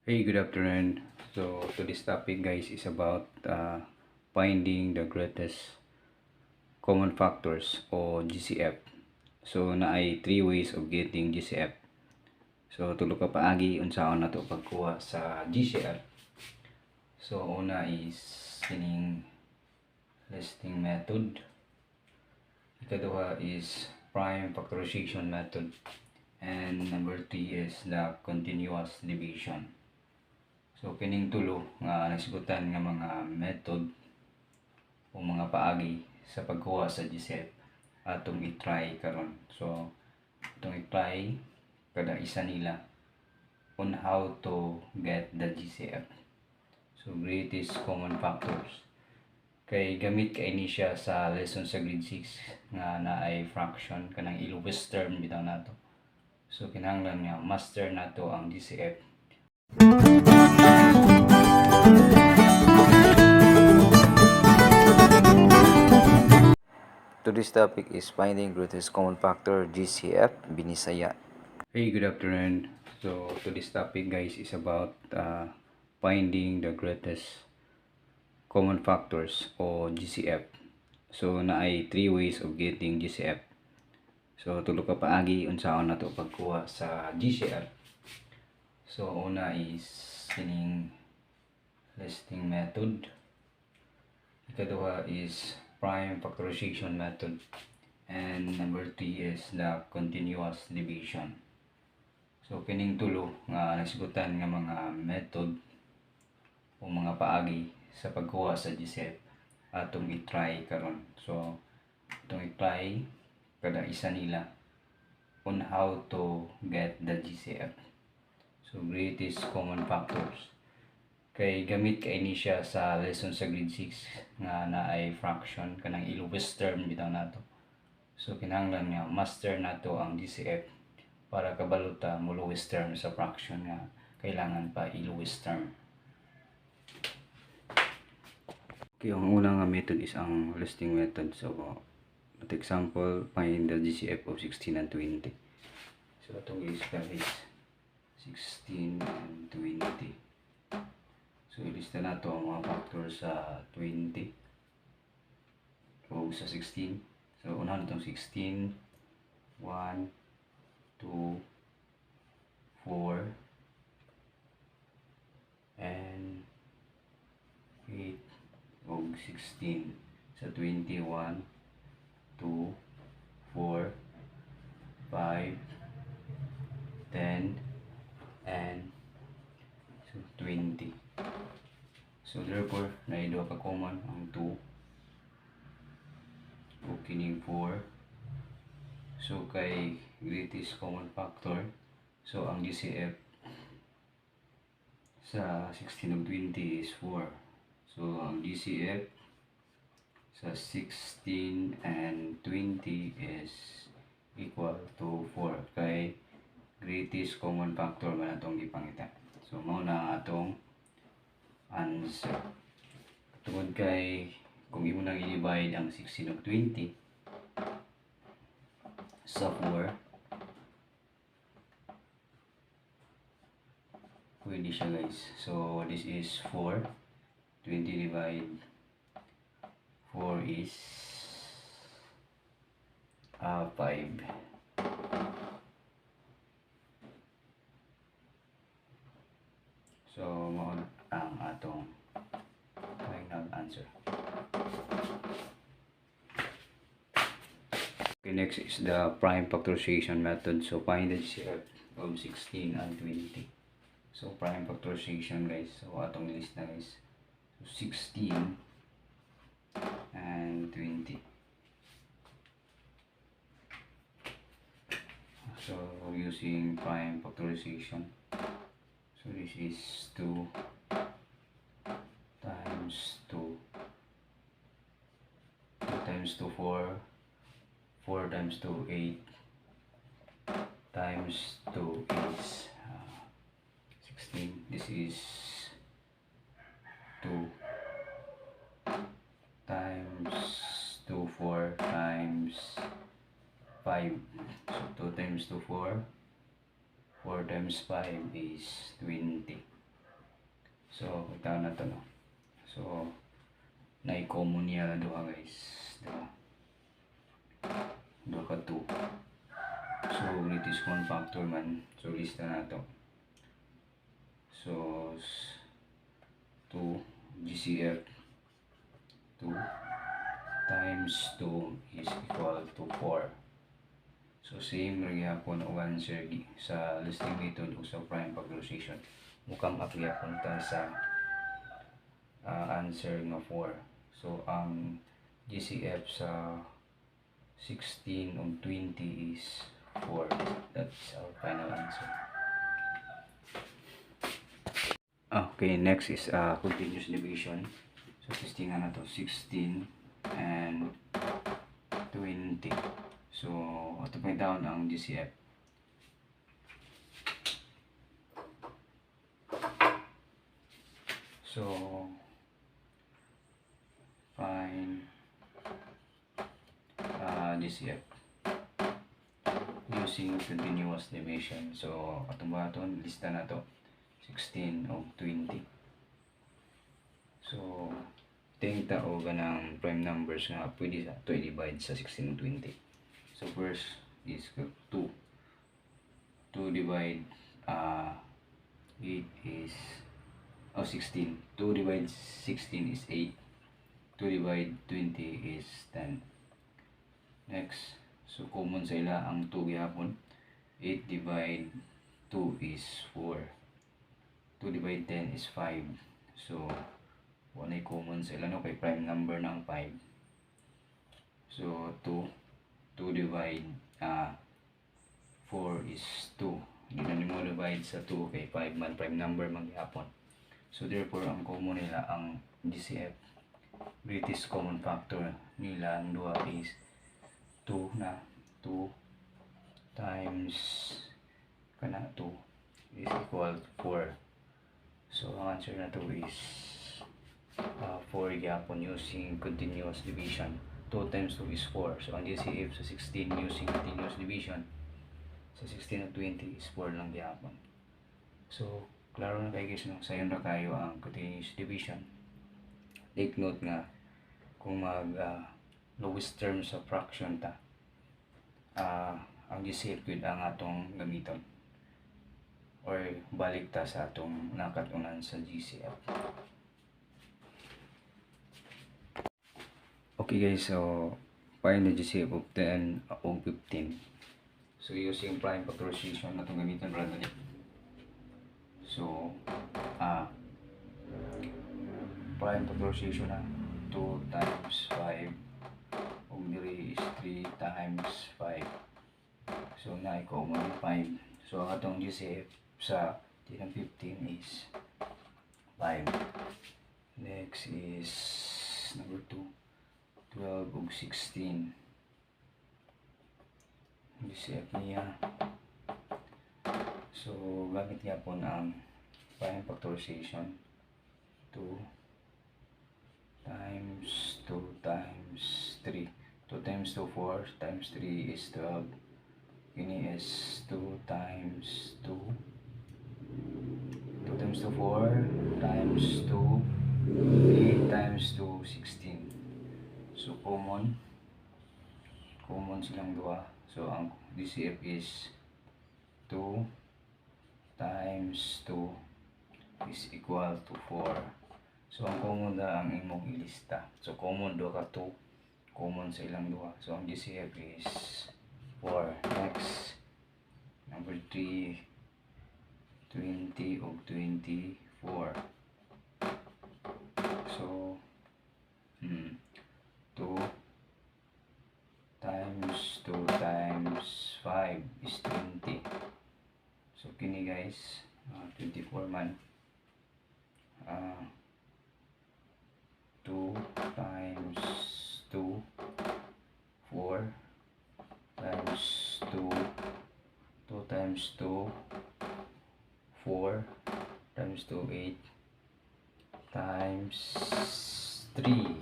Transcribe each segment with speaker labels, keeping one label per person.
Speaker 1: Hey, good afternoon. So, today's topic, guys, is about finding the greatest common factors o GCF. So, naay three ways of getting GCF. So, tulo ka paagi unsaon nato pagkuha sa GCF. So, una is kining listing method. Ikaduha is prime factorization method. And number three is the continuous division. So kining tulo nga nasigutan nga mga method o mga paagi sa pagkuha sa GCF atong i-try karon. So atong i-try kada isa nila on how to get the GCF. So greatest common factors. Kay gamit kay ni siya sa lesson sa grade 6 nga naay fraction, kanang i-lowest term bitaw nato. So kinahanglan nga master nato ang GCF.
Speaker 2: Today's topic is finding greatest common factor, GCF, Binisaya.
Speaker 1: Hey, good afternoon. So today's topic, guys, is about finding the greatest common factors o GCF. So naay three ways of getting GCF. So tulo ka paagi unsaon nato pagkuha sa GCF. So una is kining listing method. Ikaduha is prime factorization method. And number three is the continuous division. So kining tulo nga nasigutan nga mga method o mga paagi sa pagkuha sa GCF atong i-try karon. So atong i-try kada isa nila on how to get the GCF. So greatest common factors. Kay gamit kay ni siya sa lesson sa grade 6 nga naay fraction, kanang i-lowest term bitaw nato. So kinahanglan nga master nato ang GCF para kabalo ta mo lowest term sa fraction nga kailangan pa i-lowest term. Okay, ang una nga method is ang listing method. So, at example, find the GCF of 16 and 20. So, atong i-spell is 16 and 20. So, ilista nato ang mga factors sa 20 o sa 16. So, unahan itong 16, 1, 2, 4, and 8 og 16. Sa 21, 2, 4, 5, 10, and so 20. So therefore, naay duha ka common, ang 2 o kining 4. So kay greatest common factor, so ang GCF sa 16 ug 20 is 4. So ang GCF sa 16 and 20 is equal to 4 kay greatest common factor man atong gipangita. So mao na ang atong answer. Tungod kay kung imo nang i-divide ang 16 ug 20 sa 4, pwede siya, guys. So this is 4. 20 divide 4 is 5. So mao na ang atong final answer. Okay, next is the prime factorization method. So find the GCF of 16 and 20. So prime factorization, guys. So atong list na, guys. So 16 and 20. So using prime factorization. So this is 2 times 2. 2 times 2, 4. 4 times 2, 8. Times 2 is 16. This is 2 times 2, 4 times 5. So 2 times 2, 4. 4 times 5 is 20. So, kita na to, no? So, na-common niya na duha, guys. Diba? Duha ka 2. So, greatest common factor man. So, lista na to. So, 2 GCF 2 times 2 is equal to 4. So, same ra gyapon og answer sa listing method o sa prime factorization. Mo-come up gyapon ta sa answer nga 4. So, ang GCF sa 16 ug 20 is 4. That's our final answer. Okay, next is continuous division. So, testingan na to 16 and 20. So, ato pa down ang GCF. So, find GCF using continuous division. So, atong baton, lista na to 16 o 20. So, think ta og ganang prime numbers nga pwede sa to i-divide sa 16 o 20. So, first is 2. 2 divide 8 is, oh, 16. 2 divide 16 is 8. 2 divide 20 is 10. Next, so common sa ila ang 2 gihapon. 8 divide 2 is 4. 2 divide 10 is 5. So, wala common sa ila, no, kay prime number ng 5. So, 2 divide 4 is 2. Hindi na nimo divide sa 2 kay 5 man, prime number man gihapon. So, therefore, ang common nila, ang GCF, greatest common factor nila ang duha is 2 na 2 times kana 2 is equal to 4. So, ang answer na to is 4 gyapon using continuous division. 2 times 2 is 4. So, ang GCF sa 16 using continuous division sa 16 at 20 is 4 lang gyapon. So, klaro na kayo, guys, no? Sayon ra kayo ang continuous division. Take note nga kung mag lowest term sa fraction ta, ang GCF gyud ang atong gamiton or balik ta sa atong nakatunan sa GCF. Okay guys, so find the GCF of 10 o 15. So using prime factorization atong gamiton ra dali. So prime factorization na 2 times 5 ug diri is 3 times 5. So na common 5. So ang atong GCF sa 10 and 15 is 5. Next is number 2, 12 ug 16. GCF niya. So gamit gyapon ang prime factorization, 2 times 2 times 3. 2 times 2, 4 times 3 is 12. Kini is 2 times 2. 2 times 2, 4 times 2, 8 times 2, 16. So common silang duha. So ang GCF is 2 times 2 is equal to 4. So ang common na ang imong ilista. So common duha ka 2, common sa ilang duha. So ang GCF is 4. Next, number 3, 20 og 24. So 2 times 2 times 5 is 20. So kini guys, 24 man. 2 times 2, 4 times 2, 2 times 2, 4 times 2, 8 times 3.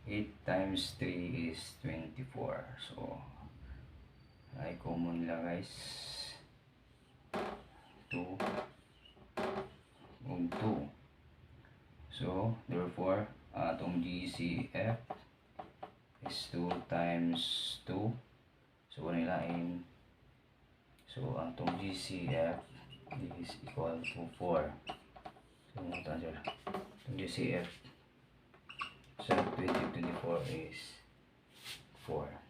Speaker 1: 8 times 3 is 24. So ay common nila guys, 2 ug 2. So, therefore, atong GCF is 2 times 2. So, wala lain. So, atong GCF is equal to 4. So, mao to answer. Atong GCF sa 2024 is 4.